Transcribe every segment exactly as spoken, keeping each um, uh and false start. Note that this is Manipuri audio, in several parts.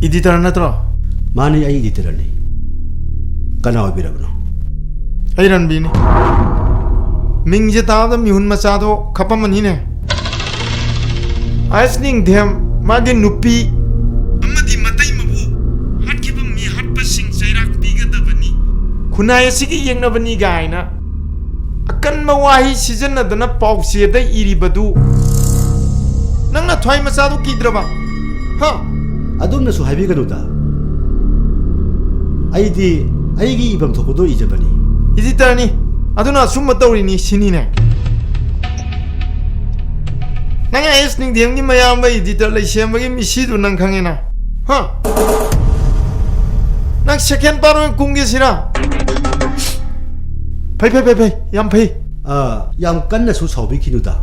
Editor ꯅꯠꯇ꯭ꯔꯣ? ꯃꯥꯅꯤ, ꯑꯩ editorꯅꯤ꯫ ꯀꯅꯥ ꯑꯣꯏꯕꯤꯔꯕꯅꯣ? ꯑꯩ ꯔꯟꯕꯤꯅꯤ꯫ ꯃꯤꯡꯁꯦ ꯇꯥꯕꯗ ꯃꯤꯍꯨꯟ ꯃꯆꯥꯗꯣ ꯈꯞꯄꯝꯃꯅꯤꯅꯦ꯫ ꯑꯥꯏꯁ ꯅꯤꯡꯊꯦꯝ, ꯃꯥꯒꯤ ꯅꯨꯄꯤ ꯑꯃꯗꯤ ꯃꯇꯩ ꯃꯕꯨ ꯍꯥꯠꯈꯤꯕ ꯃꯤꯍꯥꯠꯄꯁꯤꯡ ꯆꯩꯔꯥꯛ ꯄꯤꯒꯗꯕꯅꯤ꯫ ꯈꯨꯟꯅꯥꯏ ꯑꯁꯤꯒꯤ ꯌꯦꯛꯅꯕꯅꯤ ꯒꯥꯏꯅ ꯑꯀꯟꯕ ꯋꯥꯍꯩ ꯁꯤꯖꯤꯟꯅꯗꯅ ꯄꯥꯎꯆꯦꯗ ꯏꯔꯤꯕꯗꯨ ꯅꯪꯅ ꯊ꯭ꯋꯥꯏ ꯃꯆꯥꯗꯨ ꯀꯤꯗ꯭ꯔꯕ? ꯍꯥ? ꯑꯗꯨꯝꯅꯁꯨ ꯍꯥꯏꯕꯤꯒꯅꯨꯗ꯫ ꯑꯩꯗꯤ ꯑꯩꯒꯤ ꯏꯐꯝ ꯊꯣꯛꯄꯗꯣ ꯏꯖꯕꯅꯤ꯫ Editorꯅꯤ, ꯑꯗꯨꯅ ꯑꯆꯨꯝꯕ ꯇꯧꯔꯤꯅꯤ ꯁꯤꯅꯤꯅꯦ꯫ ꯅꯪ ꯑꯥꯏ ꯑꯦꯁ ꯅꯤꯡꯊꯦꯝꯒꯤ ꯃꯌꯥꯝꯕ editor ꯂꯩꯁꯦꯝꯕꯒꯤ ꯃꯤꯁꯤꯗꯨ ꯅꯪ ꯈꯪꯉꯦꯅ? ꯍꯥ? ꯅꯪ second part ꯑꯣꯏꯅ ꯀꯨꯝꯒꯦ ꯁꯤꯔꯥ? ꯐꯩ, ꯐꯩ, ꯐꯩ, ꯐꯩ, ꯌꯥꯝ ꯐꯩ꯫ ꯑꯥ, ꯌꯥꯝ ꯀꯟꯅꯁꯨ ꯁꯥꯎꯕꯤꯈꯤꯅꯨꯗ꯫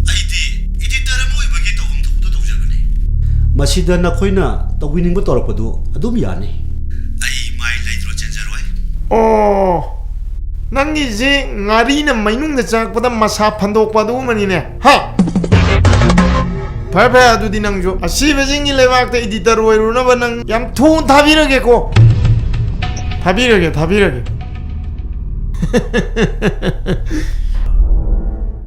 ꯑꯩꯗꯤ editor ꯑꯃ ꯑꯣꯏꯕꯒꯤ ꯇꯧꯐꯝ ꯊꯣꯛꯄꯗꯣ ꯇꯧꯖꯕꯅꯤ꯫ ꯃꯁꯤꯗ ꯅꯈꯣꯏꯅ ꯇꯧꯕꯤꯅꯤꯡꯕ ꯇꯧꯔꯛꯄꯗꯨ ꯑꯗꯨꯝ ꯌꯥꯅꯤ꯫ ꯑꯩ ꯃꯥꯏ ꯂꯩꯇ꯭ꯔꯣ ꯆꯦꯟꯖꯔꯣꯏ꯫ ꯑꯣ, ꯅꯪꯒꯤꯁꯤ ꯉꯥꯔꯤꯅ ꯃꯩꯅꯨꯡꯗ ꯆꯪꯉꯛꯄꯗ ꯃꯁꯥ ꯐꯟꯗꯣꯛꯄ ꯑꯗꯨꯒꯨꯝꯕꯅꯤꯅꯦ, ꯍꯥ? ꯐꯔꯦ, ꯐꯔꯦ, ꯑꯗꯨꯗꯤ ꯅꯪꯁꯨ ꯑꯁꯤꯕꯁꯤꯡꯒꯤ ꯂꯩꯕꯥꯛꯇ editor ꯑꯣꯏꯔꯨꯅꯕ ꯅꯪ ꯌꯥꯝ ꯊꯨꯅ ꯊꯥꯕꯤꯔꯒꯦꯀꯣ꯫ ꯊꯥꯕꯤꯔꯒꯦ, ꯊꯥꯕꯤꯔꯒꯦ꯫